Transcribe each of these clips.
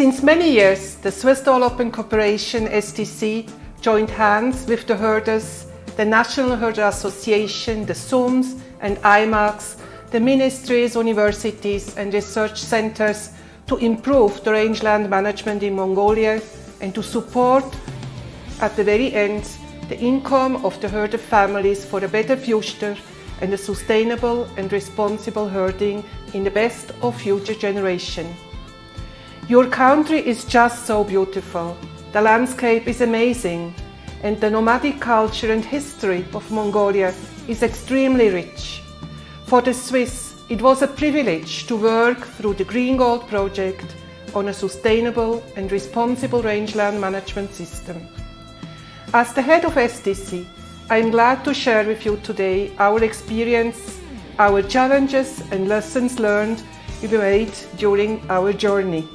Since many years, the Swiss Development Corporation SDC joined hands with the herders, the National Herder Association, the SUMs and aimags, the ministries, universities and research centers to improve the rangeland management in Mongolia and to support, at the very end, the income of the herder families for a better future and a sustainable and responsible herding in the best of future generation. Your country is just so beautiful. The landscape is amazing, and the nomadic culture and history of Mongolia is extremely rich. For the Swiss, it was a privilege to work through the Green Gold project on a sustainable and responsible rangeland management system. As the head of SDC, I am glad to share with you today our experience, our challenges and lessons learned we made during our journey.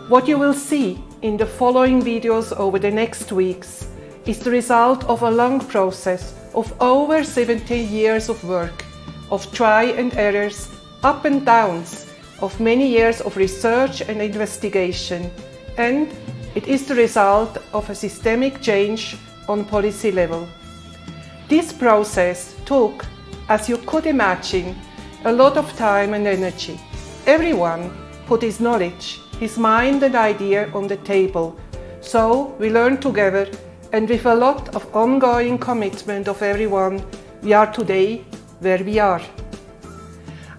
What you will see in the following videos over the next weeks is the result of a long process of over 70 years of work, of try and errors, up and downs, of many years of research and investigation, and it is the result of a systemic change on policy level. This process took, as you could imagine, a lot of time and energy. Everyone put his knowledge, his mind and idea on the table. So we learned together, and with a lot of ongoing commitment of everyone, we are today where we are.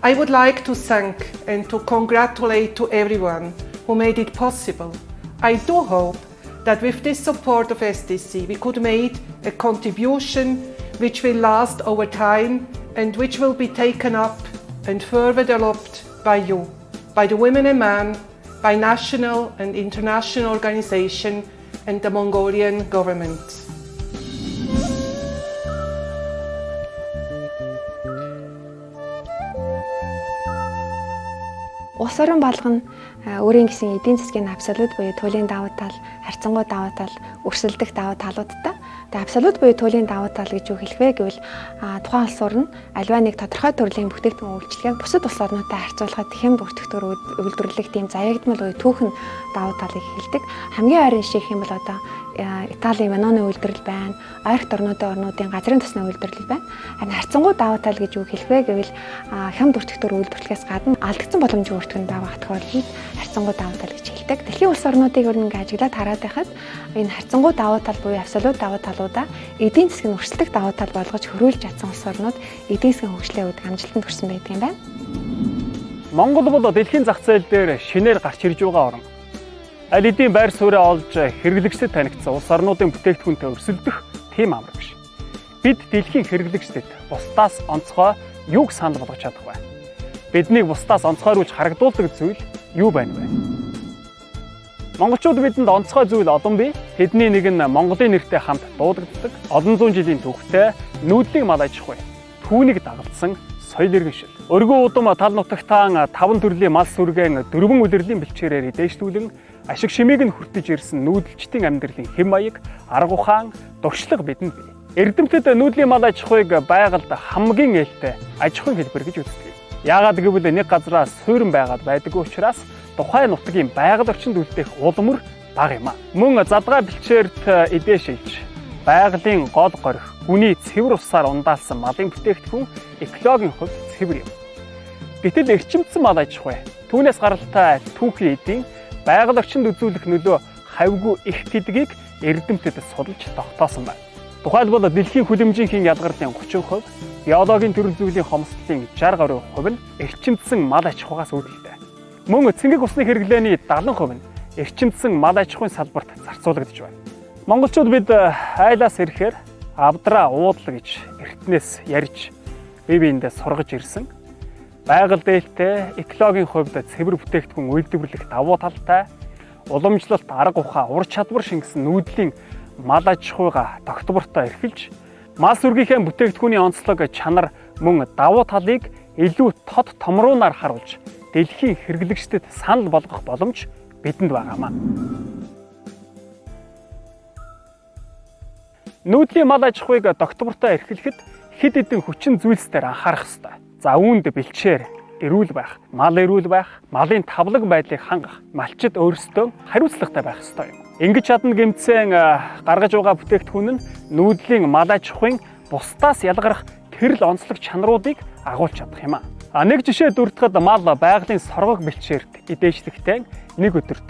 I would like to thank and to congratulate to everyone who made it possible. I do hope that with this support of SDC, we could make a contribution which will last over time and which will be taken up and further developed by you, by the women and men, by national and international organization and the Mongolian government. Улс орон болгоно өөрийн гэсэн эдийн засгийн абсолют буюу туйлын давуу тал, харьцангуй давуу тал, өрсөлдөх давуу талуудтай. Тэгээ абсолют буюу туйлын давуу тал гэж юу хэлэх вэ гэвэл тухайн улс орн аливаа нэг тодорхой төрлийн бүтээгдэхүүн үйлчилгээг бусад улс орнуудтай харьцуулахад хямд өртөгтөөр үйлдвэрлэх тийм заягдмал буюу түүхэн давуу талыг хэлдэг. Хамгийн ойрын жишээ гэх юм бол одоо Италийн Веноны үйлдвэрлэл байна, ойрт орнуудын газрын тосны үйлдвэрлэл байна. Харин харьцангуй давуу тал гэж юу хэлэх вэ гэвэл хямд өртөгтөөр үйлдвэрлэхээс гадна алдагдсан боломжийн өртөг нь бага тохиолдолд харьцангуй давуу тал гэж хэлдэг. Дэлхийн улс орнуудыг ер нь ингээ ажиглаад хараад байхад энэ харьцангуй давуу тал буюу абсолют давуу талуудаа эдийн засгийн өрсөлдөх давуу тал болгож хөрвүүлж чадсан улс орнууд эдийн засгийн хөгжлийн үед амжилтанд хүрсэн байдаг юм байна. Монгол бол дэлхийн зах зээл дээр шинээр гарч ирж байгаа орн. Аль хэдийн байр сууриа олж хэрэглэгчдэд танигдсан улс орнуудын бүтээгдэхүүнтэй өрсөлдөх тийм амар биш. Бид дэлхийн хэрэглэгчдэд бусдаас онцгой юуг санал болгож чадах вэ? Биднийг бусдаас онцгойруулж харагдуулдаг зүйл юу байна вэ? Монголчууд бидэнд онцгой зүйл олон бий. Тэдний нэг нь Монголын нэртэй хамт дуудагддаг олон зуун жилийн түүхтэй нүүдлийн мал аж ахуй. Түүнийг дагалдсан соёл иргэншил. Өргөн удам тал нутагтаан таван төрлийн мал сүргэн дөрвөн улирлын бэлчээрээр дээшлүүлэн ашиг шимийг нь хүртэж ирсэн нүүдэлчдийн амьдралын хэм маяг, арга ухаан, туршлага бидэнд бий. Эрдэмтэд нүүдлийн мал аж ахуйг байгальд хамгийн ээлтэй аж ахуйн хэлбэр гэж үздэг. Яагаад гэвэл нэг газраа суурин байгаад байдаггүй учраас тухайн нутгийн байгаль орчинд үлдэх улам бага юм а. Мөн задгай бэлчээрт эдээ шилж байгалийн гол горих гүний цэвэр усаар ундаалсан малын бүтээгдэхүүн экологийн хувьд цэвэр юм. Гэтэл эрчимдсэн мал аж ахуй түүнээс гаралтай түүхий эдийн байгаль орчинд үзүүлэх нөлөө хавьгүй их гэдгийг эрдэмтэд судалж тогтоосон байна. Тухайлбал дэлхийн хүлэмжийн ялгарлын 30%, биологийн төрөл зүйлийн хомсдлын 60 гаруй хувь нь эрчимдсэн мал аж ахуйгаас үүдэлтэй. Мөн цэнгэг усны хэрэглээний 70% нь эрчимдсэн мал аж ахуйн салбарт зарцуулагдаж байна. Монголчууд бид айлаас ирэхээр авдраа уудлаа гэж эртнээс ярьж бие биендээ сургаж ирсэн. Байгаль дээлтэй, экологийн хувьд цэвэр бүтээгдэхүүн үйлдвэрлэх давуу талтай, уламжлалт арга ухаан, ур чадвар шингэсэн нүүдлийн мал аж ахуйгаа тогтвортой эрхэлж мал сүргийнхээ бүтээгдэхүүний онцлог чанар мөн давуу талыг илүү тод томруунаар харуулж дэлхийн хэрэглэгчдэд санал болгох боломж бидэнд байгаамаа. Нүүдлийн мал аж ахуйг тогтвортой эрхлэхэд хэд хэдэн хүчин зүйлс дээр анхаарах ёстой. За үүнд бэлчээр, эрүүл байх, мал эрүүл байх, малын тавлаг байдлыг хангах, малчид өөрсдөө хариуцлагатай байх ёстой юм. Ингэж чадна гэмцэн гаргаж байгаа бүтээгдэхүүн нь нүүдлийн мал аж ахуйн бусдаас ялгарах тэрл онцлог чанаруудыг агуулж чадах юм а. Нэг жишээ дурдахад мал байгалийн соргог бэлчээрт идээшлэгтэй нэг өдөрт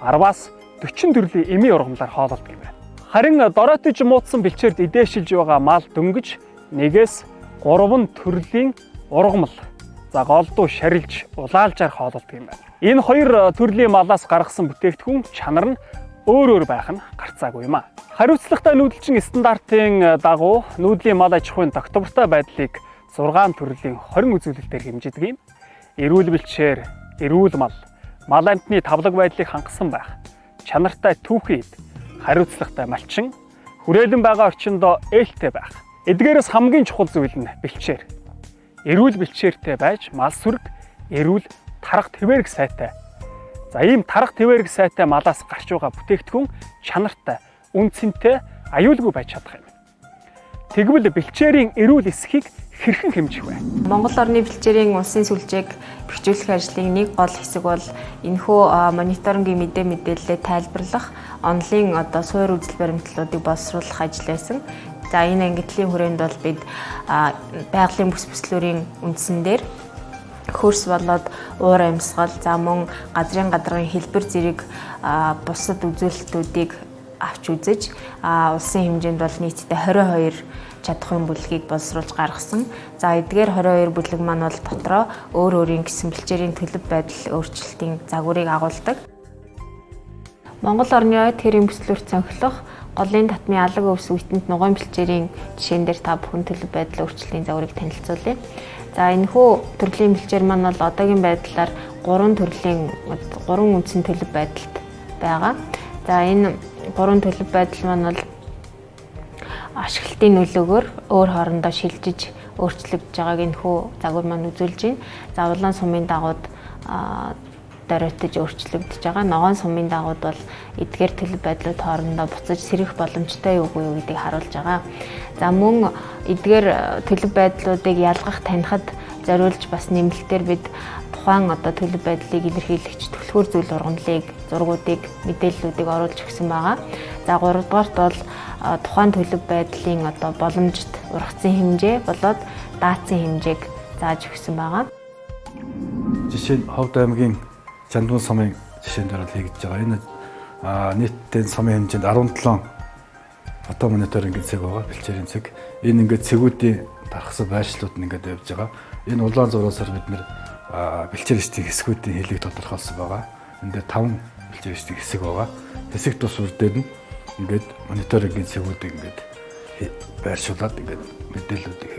10-аас 40 төрлийн эмийн ургамлаар хоололдог юм байна. Харин дороотож муудсан бэлчээрт идээшилж байгаа мал дөнгөж 1-ээс 3 төрлийн ургамал, за голдуу шарилж улаалжаар хоололдог юм байна. Энэ хоёр төрлийн малаас гаргасан бүтээгдэхүүн чанар нь өөр өөр байх нь гарцаагүй юм а. Хариуцлагатай нүүдэлчин стандартын дагуу нүүдлийн мал аж ахуйн тогтвортой байдлыг 6 төрлийн 20 үзүүлэлтээр хэмжидэг юм. Эрүүл бэлчээр, эрүүл мал, мал амьтны тавлаг байдлыг хангасан байх, чанартай түүхий эд, хариуцлагатай малчин, хүрээлэн байгаа орчиндөө ээлтэй байх. Эдгээрээс хамгийн чухал зүйл нь бэлчээр. Эрүүл бэлчээртэй байж мал сүрэг, эрүүл тарга тэвэрэг сайтай. За ийм тарга тэвэрэг сайтай малаас гарч байгаа бүтээгдэхүүн чанартай, үн цэнтэй, аюулгүй байж чадах юм. Тэгвэл бэлчээрийн эрүүл эсхийг хэрхэн хэмжих вэ? Монгол орны бэлчээрийн улсын сүлжээг бэхжүүлэх ажлын нэг гол хэсэг бол энэхүү мониторингийн мэдээллээ тайлбарлах, онлын одоо суур үзэл баримтлалуудыг боловсруулах ажил байсан. За энэ ангидлын хүрээнд бол бид байгалийн бүс бүслүүрийн үндсэн дээр хөрс болоод уур амьсгал, за мөн газрын гадаргын хэлбэр зэрэг бусад үзүүлэлтүүдийг авч үзэж, улсын хэмжээнд бол нийтдээ 22 чадахын бүлгийг боловсруулж гаргасан. За эдгээр 22 бүлэг маань бол дотроо өөр өөрийн гэсэн бэлчээрийн төлөв байдал өөрчлөлтийн загварыг агуулдаг. Монгол орны ойд хэрийн бүслүүрт цонхлох голын татмын алаг өвс үетэнд нугуун бэлчээрийн жишээн дээр та бүхэн төлөв байдал өөрчлөлтийн загварыг танилцуулъя. За энэхүү төрлийн бэлчээр маань бол одоогийн байдлаар 3 төрлийн 3 үндсэн төлөв байдалд байгаа. За энэ 3 төлөв байдал маань бол ашиглалтын нөлөөгөөр өөр хоорондоо шилжиж өөрчлөгдөж байгааг энэхүү загвар маань үзүүлж байна. За улаан сумын дагууд доройтож өөрчлөгдөж байгаа. Ногоон сумын дагууд бол эдгээр төлөв байдлууд хоорондоо буцаж сэрэх боломжтой юу үгүй юу гэдгийг харуулж байгаа. За мөн эдгээр төлөв байдлуудыг ялгах, танихад зориулж бас нэмэлтээр бид тухайн одоо төлөв байдлыг илэрхийлэгч түлхүүр зүйл ургамлыг, зургуудыг, мэдээллүүдийг оруулж өгсөн байгаа. За гуравдугаарт бол тухайн төлөв байдлын одоо боломжит ургацын хэмжээ болоод даацын хэмжээг зааж өгсөн байгаа. Жишээ нь Ховд аймгийн Чандмын сумын жишээнд бол хийгдэж байгаа. Энэ нийтдээ сумын хэмжээнд 17 фото мониторингийн цэг байгаа, бэлчээрийн цэг. Энэ ингээд цэгүүдийн тархсан байршлууд нь ингээд явж байгаа. Энэ улаан зураасаар бид нэр бэлчээр эсдийн хэсгүүдийн хэлийг тодорхойлсон байгаа. Энд дээр 5 бэлчээр эсдийн хэсэг байгаа. Хэсэг тус үр дээр нь ингээд мониторингийн цэгүүдийг ингээд байршуулад ингээд мэдээллүүдийг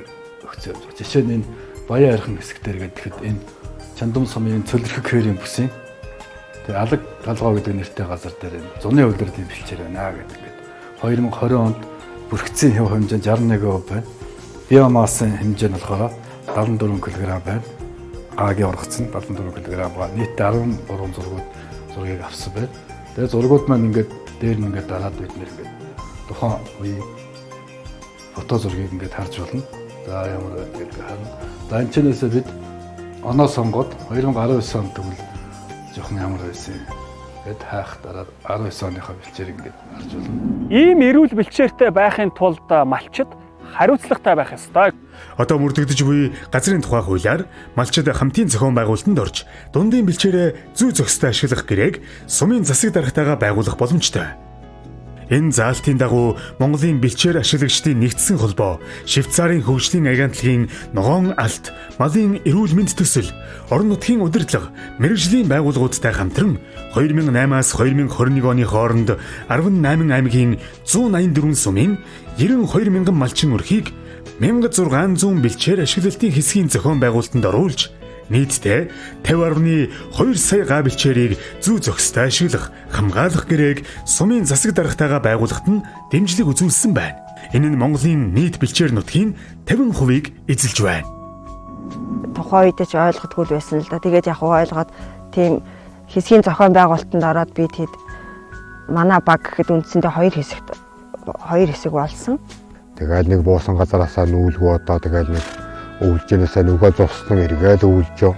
өгсөн явж байгаа. Жишээ нь энэ Баян архан хэсэг дээр гэхэд энэ Чандам сумын цөлрхэг хэрийн бүсийн тэгээ алаг толгоо гэдэг нэртэй газар дээр энэ зуны улирлын бэлчээр байна гэдэг ингээд 2020 онд бүрхцийн хэв хэмжээ 61% байна. Биомассын хэмжээ нь болохоор 74 кг байна. Гагийн ургац нь 74 кг ба нийтдээ 13 зургууд зургийг авсан байна. Тэгээ зургууд маань ингээд дээр нь ингээд дараад бид нэр ингээд тухайн үеийн фото зургийг ингээд харж болно. За ямар байдаг гэдэг харна. За энэ чэнээсээ бид оноо сонгоод 2019 онд тэгвэл жоохон ямар байсан гэд хайх дараа 19 оныхоо бэлчээр ингээд харж болно. Ийм эрүүл бэлчээртэй байхын тулд малчид хариуцлагатай байх ёстой. Одоо мөрдөгдөж буй газрын тухай хуулиар малчид хамтын зохион байгуулалтанд орж дундын бэлчээрээ зүй зохистой ашиглах гэрээг сумын засаг даргатайгаа байгуулах боломжтой. Энэ заалтын дагуу Монголын бэлчээр ашиглагчдын нэгдсэн холбоо, Швейцарын хөгжлийн агентлагийн ногоон алт, малын эрүүл мэнд төсөл, орон нутгийн удирдлага, мэргэжлийн байгууллагуудтай хамтран 2008-аас 2021 оны хооронд 18 аймгийн 184 сумын 92 мянган малчин өрхийг 1600 бэлчээр ашиглалтын хэсгийн зохион байгуулалтанд оруулж нийтдээ 50.2 сая га бэлчээрийг зүй зохистой ашиглах, хамгаалах гэрээг сумын засаг даргатайгаа байгуулахад нь дэмжлэг үзүүлсэн байна. Энэ нь Монголын нийт бэлчээр нутгийн 50%-ийг эзэлж байна. Тухайн үед ч ойлгодгүй л байсан л да. Тэгээд яг ойлгоод тийм хэсгийн зохион байгуулалтанд ороод би тэгэд манай баг гэхэд үндсэндээ хоёр хэсэг болсон. Тэгэл нэг буусан газараасаа нүүлгүү одоо тэгэл нэг өвлжэнээсээ нөгөө зурсан эргээл өвлжөө.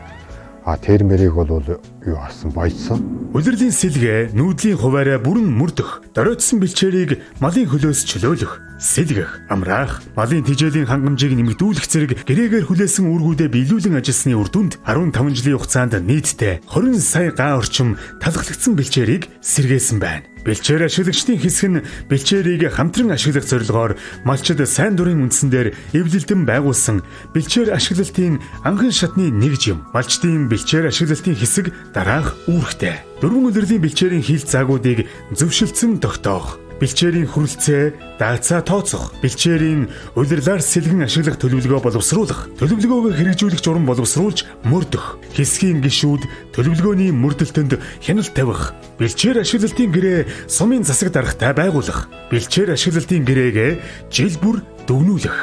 А термерийг бол юу харсан баяжсан. Улирлын сэлгээ нүүдлийн хуваараа бүрэн мөрдөх, доройтсон бэлчээрийг малын хөлөөс чөлөөлөх, сэлгэх, амраах, малын тижээлийн хангамжийг нэмэгдүүлэх зэрэг гэрээгээр хүлээсэн үүргүүдээ биелүүлэн ажилласны үр дүнд 15 жилийн хугацаанд нийтдээ 20 сая га орчим талхлагдсан бэлчээрийг сэргээсэн байна. Бэлчээр ашиглагчдын хэсэг нь бэлчээрийг хамтран ашиглах зорилгоор малчид сайн дурын үндсэн дээр эвлэлдэн байгуулсан бэлчээр ашиглалтын анхан шатны нэг жим. Малчдын бэлчээр ашиглалтын хэсэг дараах үүрэгтэй. Дөрвөн улирлын бэлчээрийн хил заагуудыг зөвшөлдсөн тогтоох, бэлчээрийн хүрэлцээ даацаа тооцох, бэлчээрийн улирлаар сэлгэн ашиглах төлөвлөгөө боловсруулах, төлөвлөгөөгөө хэрэгжүүлэх журам боловсруулж мөрдөх, хэсгийн гишүүд төлөвлөгөөний мөрдөлтөнд хяналт тавих, бэлчээр ашиглалтын гэрээ сумын засаг даргатай байгуулах, бэлчээр ашиглалтын гэрээгээ жил бүр дүгнүүлэх.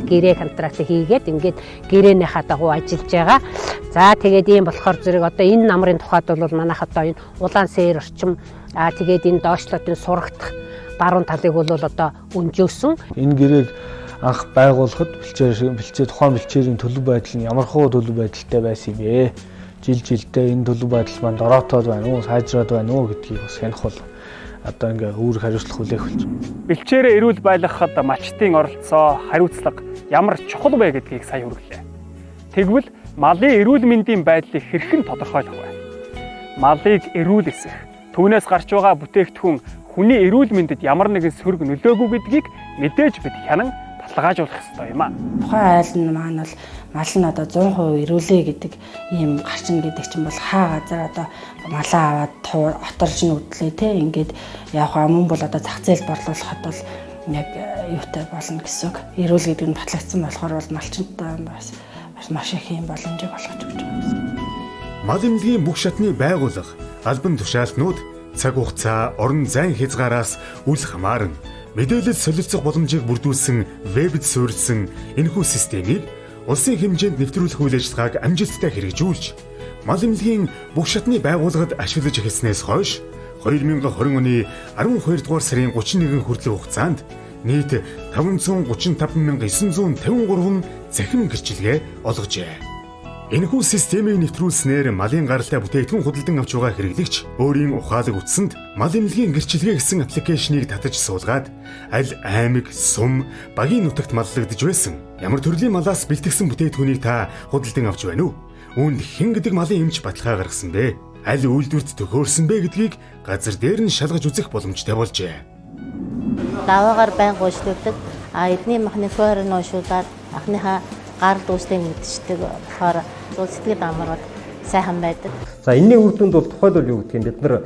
Гэрээ контракт хийгээд ингээд гэрээнийхаа дагуу ажиллаж байгаа. За тэгээд ийм болохоор зэрэг одоо энэ намрын тухайд бол манайх одоо энэ улаан сээр орчим тэгээд энэ доошлотын сурагдах баруун талыг бол одоо өнжөөсөн. Энэ гэрээг анх байгуулахад бэлчээр тухайн бэлчээрийн төлөв байдал нь ямархуу төлөв байдалтай байсан юм бэ? Жил жилдээ энэ төлөв байдал маань дороотоод байна уу, сайжраад байна уу гэдгийг бас хянах бол одоо ингээ үүрэг хариуцлага хүлээх болж. Бэлчээрээ эрүүл байлгахад малчдын оролцоо, хариуцлага ямар чухал вэ гэдгийг сая хүргэлээ. Тэгвэл малын эрүүл мэндийн байдлыг хэрхэн тодорхойлох вэ? Малыг эрүүл эсэх, түүнээс гарч байгаа бүтээгдэхүүн хүний эрүүл мэндэд ямар нэгэн сөрөг нөлөөгүй гэдгийг мэдээж бид хянан баталгаажуулах ёстой юм а. Тухайн айл нь маань бол мал нь одоо 100% эрүүлээ гэдэг ийм гарчин гэдэг чинь бол хаа газар одоо малаа аваад оторж нь үдлээ те ингээд явах мөн бол одоо зах зээл борлуулахад бол яг юутай болно гэсэн үг. Эрүүл гэдэг нь батлагдсан болохоор бол малчинтай бас маш их юм боломжийг олгож өгч байгаа гэсэн. Мал эмнэлгийн бүх шатны байгууллага, албан тушаалтнууд цаг хугацаа, орон зайн хязгаараас үл хамааран мэдээлэл солилцох боломжийг бүрдүүлсэн вебд суурилсан энэхүү системийг улсын хэмжээнд нэвтрүүлэх үйл ажиллагааг амжилттай хэрэгжүүлж мал эмнэлгийн бүх шатны байгууллагад ашиглаж эхэлснээс хойш 2020 оны 12 дугаар сарын 31 хүртэлх хугацаанд нийт 535,953 цахим гэрчилгээ олгожээ. Энэхүү системийг нэвтрүүлснээр малын гаралтай бүтээгдэхүүн худалдан авч байгаа хэрэглэгч өөрийн ухаалаг утсанд мал эмнэлгийн гэрчилгээ гэсэн аппликейшнийг татаж суулгаад аль аймаг, сум, багийн нутагт маллагдж байсан ямар төрлийн малаас бэлтгэсэн бүтээгдэхүүнийг та худалдан авч байна уу? Үүнд хэн гэдэг малын эмч баталгаа гаргасан бэ? Аль үйлдвэрт төхөөрсөн бэ гэдгийг газар дээр нь шалгаж үзэх боломжтой болжээ. Даваагаар байнга уушладаг. А эдний махны фойр нь уушуулаад анхныхаа гарал үүслийг мэдчихдэг болохоор сэтгэл амар бол сайхан байдаг. За энэний үр дүнд бол тухайлбал юу гэдгийг бид нар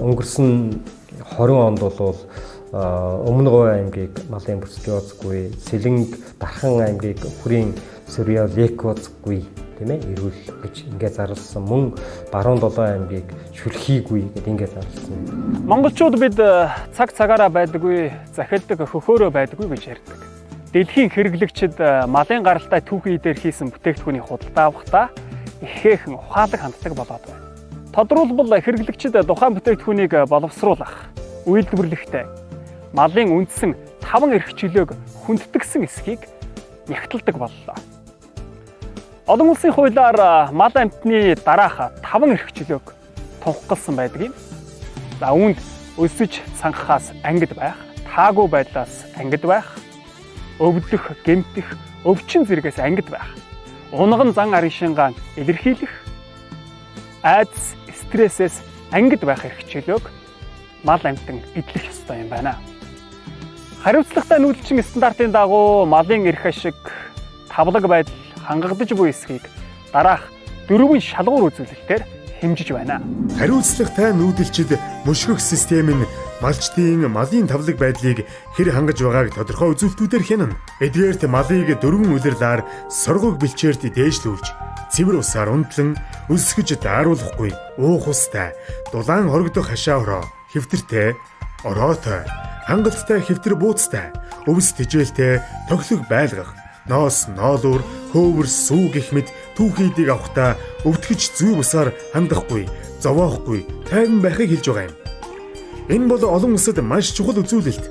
өнгөрсөн 20 онд бол Өмнө Говь аймгийг малын бруцеллиозгүй, Сэлэнг Дархан аймгийг бүрийн сорьёлекозгүй тийм эрүүл гэж ингээ зарласан. Мөн Баруун Долоон аймгийг шүлхийгүй гэдээ ингээ зарласан. Монголчууд бид цаг цагаараа байдаггүй, захилдаг хөхөөрөө байдаггүй гэж ярьдаг. Дэлхийн хэрэглэгчид малын гаралтай түүхий дээр хийсэн бүтээгдэхүүний худалдаа авахдаа ихээхэн ухаалаг ханддаг болоод байна. Тодруулбал хэрэглэгчид тухайн бүтээгдэхүүнийг боловсруулах, үйлдвэрлэхдээ малын үндсэн 5 эрх чөлөөг хүндэтгсэн эсхийг нягталдаг боллоо. Олон улсын хуулиар мал амьтны дараах 5 эрх чөлөөг тунхагласан байдаг юм. За үүнд өсөж цангахаас ангид байх, таагүй байдлаас ангид байх, өвдөх, гэмтэх, өвчин зэргээс ангид байх, унган зан араншингаа илэрхийлэх, айдас, стрессээс ангид байх эрх чөлөөг мал амьтан эдлэх ёстой юм байна. Хариуцлагатай нүүдэлчин стандартын дагуу малын эрх ашиг, тавлаг байдал хангагдаж буй эсхийг дараах дөрвөн шалгуур үзүүлэлтээр хэмжиж байна. Хариуцлагатай нүүдэлчид мөшгөх систем нь малчдын малын тавлаг байдлыг хэр хангаж байгааг тодорхой үзүүлэлтүүдээр хянана. Эдгээрт малыг дөрвөн улирлаар соргог бэлчээрт дээшлүүлж, цэвэр усаар унтлан өсгөж дааруулахгүй, уух устай, дулаан хорогдох хашаа хороо, хэвтэртэй, ороотой, хангалттай хэвтэр бууцтай, өвс тэжээлтэй, тохилог байлгах, ноос ноолуур, хөөвөр сүү гэх мэт түүхийдийг авахдаа өвтгөж зүй бусаар хандахгүй, зовоохгүй, тайван байхыг хэлж байгаа юм. Энэ бол олон улсад маш чухал үзүүлэлт.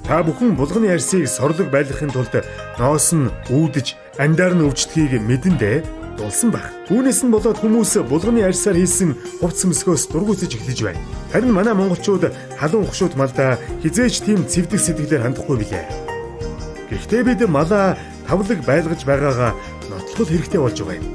Та бүхэн булганы арьсыг сорлог байлгахын тулд ноос нь үүдэж, андаар нь өвчдгийг мэдэн дээ. дулсан байх. Үүнээс нь болоод хүмүүс булганы арьсаар хийсэн хувцас өмсгөөс дургүйцэж эхэлж байна. Харин манай монголчууд халуун хушууд малдаа хэзээ ч тийм цэвдэг сэтгэлээр хандахгүй билээ. Гэхдээ бид малаа тавлаг байлгаж байгаагаа нотлох хэрэгтэй болж байгаа юм.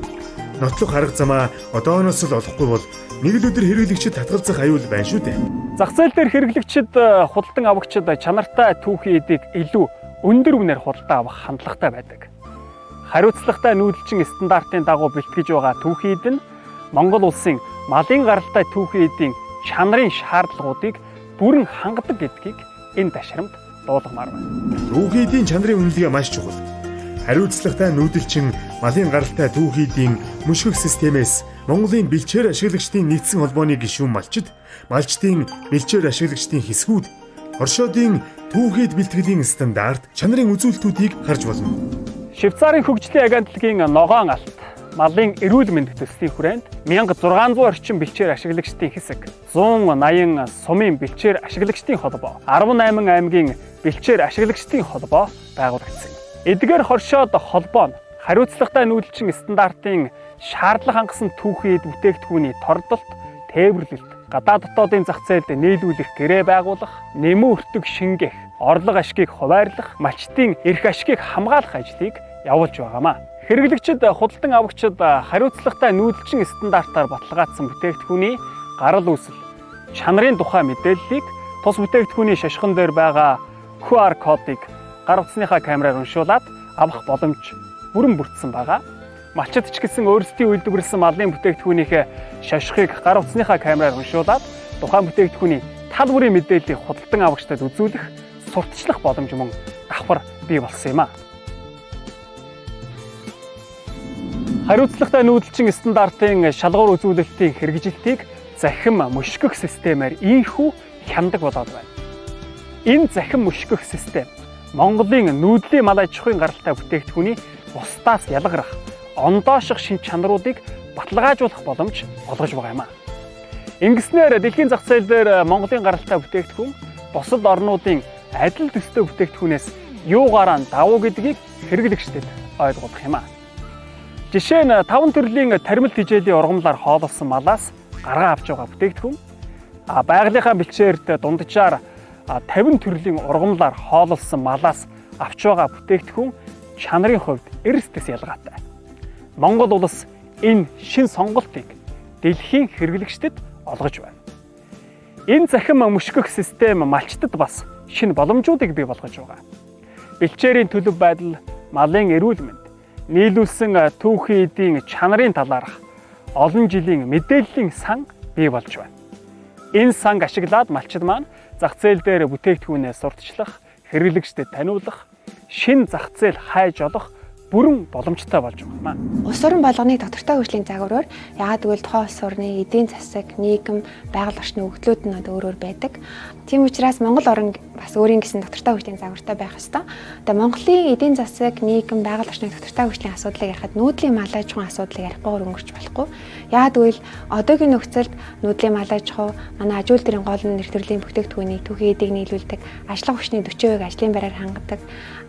Нотлох арга замаа одооноос л олохгүй бол нэг л өдөр хэрэглэгчид татгалзах аюул байна шүү дээ. Зах зээл дээр хэрэглэгчид, худалдан авагчид чанартай түүхий эдийг илүү өндөр үнээр худалдан авах хандлагатай байдаг. Хариуцлагатай нүүдэлчин стандартын дагуу бэлтгэж байгаа түүхий эд нь Монгол улсын малын гаралтай түүхий эдийн чанарын шаардлагуудыг бүрэн хангадаг гэдгийг энэ ташрамд дуулгамаар байна. Түүхий эдийн чанарын үнэлгээ маш чухал. Хариуцлагатай нүүдэлчин малын гаралтай түүхий эдийн мөшгөх системээс Монголын бэлчээр ашиглагчдын нэгдсэн холбооны гишүүн малчид, малчдын бэлчээр ашиглагчдын хэсгүүд, хоршоодын түүхий эд бэлтгэлийн стандарт чанарын үзүүлэлтүүдийг харж болно. Швейцарын хөгжлийн агентлагийн ногоон алт малын эрүүл мэнд төслийн хүрээнд 1600 орчим бэлчээр ашиглагчдын хэсэг, 180 сумын бэлчээр ашиглагчдын холбоо, 18 аймгийн бэлчээр ашиглагчдын холбоо байгуулагдсан. Эдгээр хоршоод холбоо нь хариуцлагатай нүүдэлчин стандартын шаардлага хангасан түүхий эд бүтээгдэхүүний тордолт, тээвэрлэлт, гадаад дотоодын зах зээлд нийлүүлэх гэрээ байгуулах, нэмэн өртөг шингээх, орлого ашгийг хуваарлах, малчдын эрх ашгийг хамгаалах ажлыг явуулж байгаамаа. Хэрэглэгчид, худалдан авагчид хариуцлагатай нүүдэлчин стандартаар баталгаажсан бүтээгдэхүүний гарал үүсэл, чанарын тухай мэдээллийг тус бүтээгдэхүүний шашхан дээр байгаа QR кодыг гар утасныхаа камераар уншуулад авах боломж бүрэн бүрдсэн байгаа. Малчид ч гэсэн өөрсдийн үйлдвэрлэсэн малын бүтээгдэхүүнийхээ шашхыг гар утасныхаа камераар уншуулад тухайн бүтээгдэхүүний тал бүрийн мэдээллийг худалдан авагчдад үзүүлэх, сурталчлах боломж мөн давхар бий болсон юм а. Хариуцлагатай нүүдэлчин стандартын шалгуур үзүүлэлтийн хэрэгжилтийг захим мөшгөх системээр ийнхүү хяндаг болоод байна. Энэ захим мөшгөх систем Монголын нүүдлийн мал аж ахуйн гаралтай бүтээгдэхүүний бусдаас ялгарах, ондооших шинж чанаруудыг баталгаажуулах боломж олгож байгаа юм а. Ингэснээр дэлхийн зах зээл дээр Монголын гаралтай бүтээгдэхүүн бусад орнуудын адил төстэй бүтээгдэхүүнээс юугаараа давуу гэдгийг хэрэглэгчдэд ойлгуулах юм а. Жишээ нь 5 төрлийн тармил тижээлийн ургамлаар хооллосон малаас гаргаа авч байгаа бүтээгдэхүүн, байгалийнхаа бэлчээрт дунджаар 50 төрлийн ургамлаар хооллосон малаас авч байгаа бүтээгдэхүүн чанарын хувьд эрсдэс ялгаатай. Монгол улс энэ шин сонголтыг дэлхийн хэрэглэгчдэд олгож байна. Энэ захим мөшгөх систем малчдад бас шинэ боломжуудыг бий болгож байгаа. Бэлчээрийн төлөв байдал, малын эрүүл мэнд, нийлүүлсэн түүхий эдийн чанарын талаарх олон жилийн мэдээллийн сан бий болж байна. Энэ санг ашиглаад малчид маань зах зээл дээр бүтээгдэхүүнээ сурталчлах, хэрэглэгчдэд таниулах, шинэ зах зээл хайж олох бүрэн боломжтой болж байгаа юм. Улс орон болгоныг доктортой хөгжлийн загвараар, яагаад гэвэл тухайн улс орны эдийн засаг, нийгэм, байгаль орчны өгдлүүд нь одоо өөр өөр байдаг. Тийм учраас Монгол орн бас өөрийн гэсэн доктортой хөгжлийн загвартай байх ёстой. Одоо Монголын эдийн засаг, нийгэм, байгаль орчны доктортой хөгжлийн асуудлыг ярихад нүүдлийн мал аж ахуйн асуудлыг ярихгүйгээр өнгөрч болохгүй. Яагаад гэвэл одоогийн нөхцөлд нүүдлийн мал аж ахуй манай аж үйлдвэрийн гол нэр төрлийн бүтээгдэхүүнийг түүхий эдийг нийлүүлдэг, ажиллах хүчний 40% ажлын байраар хангадаг,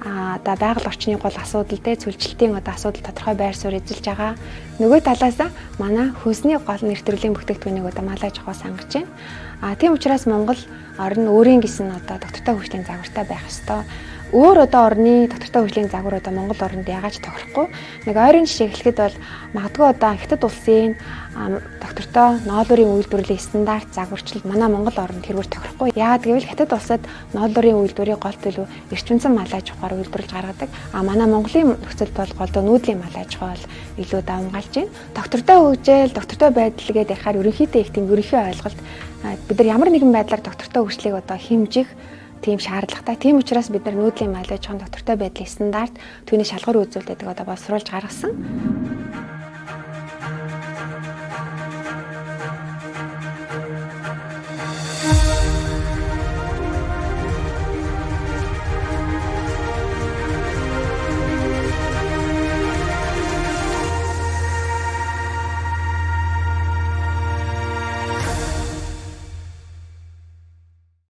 одоо байгаль орчны гол асуудал дээр сүлжилтийн одоо асуудал тодорхой байр суурь эзэлж байгаа. Нөгөө талаас манай хөлсний гол нэр төрлийн бүтээгдэхүүнийг одоо мал аж ахуйс хангаж байна. Тийм учраас Монгол орн өөрийн гэсэн одоо доктортой хөгжлийн загвартай байх ёстой. Өөр одоо орны доктортой хөгжлийн загвар одоо Монгол оронд яагаад ч тохирохгүй. Нэг ойрын жишээ хэлэхэд бол магадгүй одоо Хятад улсын доктортой ноолуурын үйлдвэрлэлийн стандарт загварчлал манай Монгол оронд тэргээр тохирохгүй. Яагаад гэвэл Хятад улсад ноолуурын үйлдвэрийг гол төлөв эрчимцэн мал аж ахуйгаар үйлдвэрлэж гаргадаг. А манай Монголын нөхцөлд бол голдоо нүүдлийн мал аж ахуй бол илүү давамгайлж байна. Доктортой хөгжил, доктортой байдал гэдээ ярихаар ерөнхийдөө их тийм ерөнхий ойлголт бид нар ямар нэгэн байдлаар доктортой хөгжлийг одоо хэмжих тийм шаардлагатай. Тийм учраас бид нар нүүдлийн мал аж ахуйн доктортой байдлын стандарт түүний шалгуур үзүүлэлт гэдэг одоо боловсруулж гаргасан.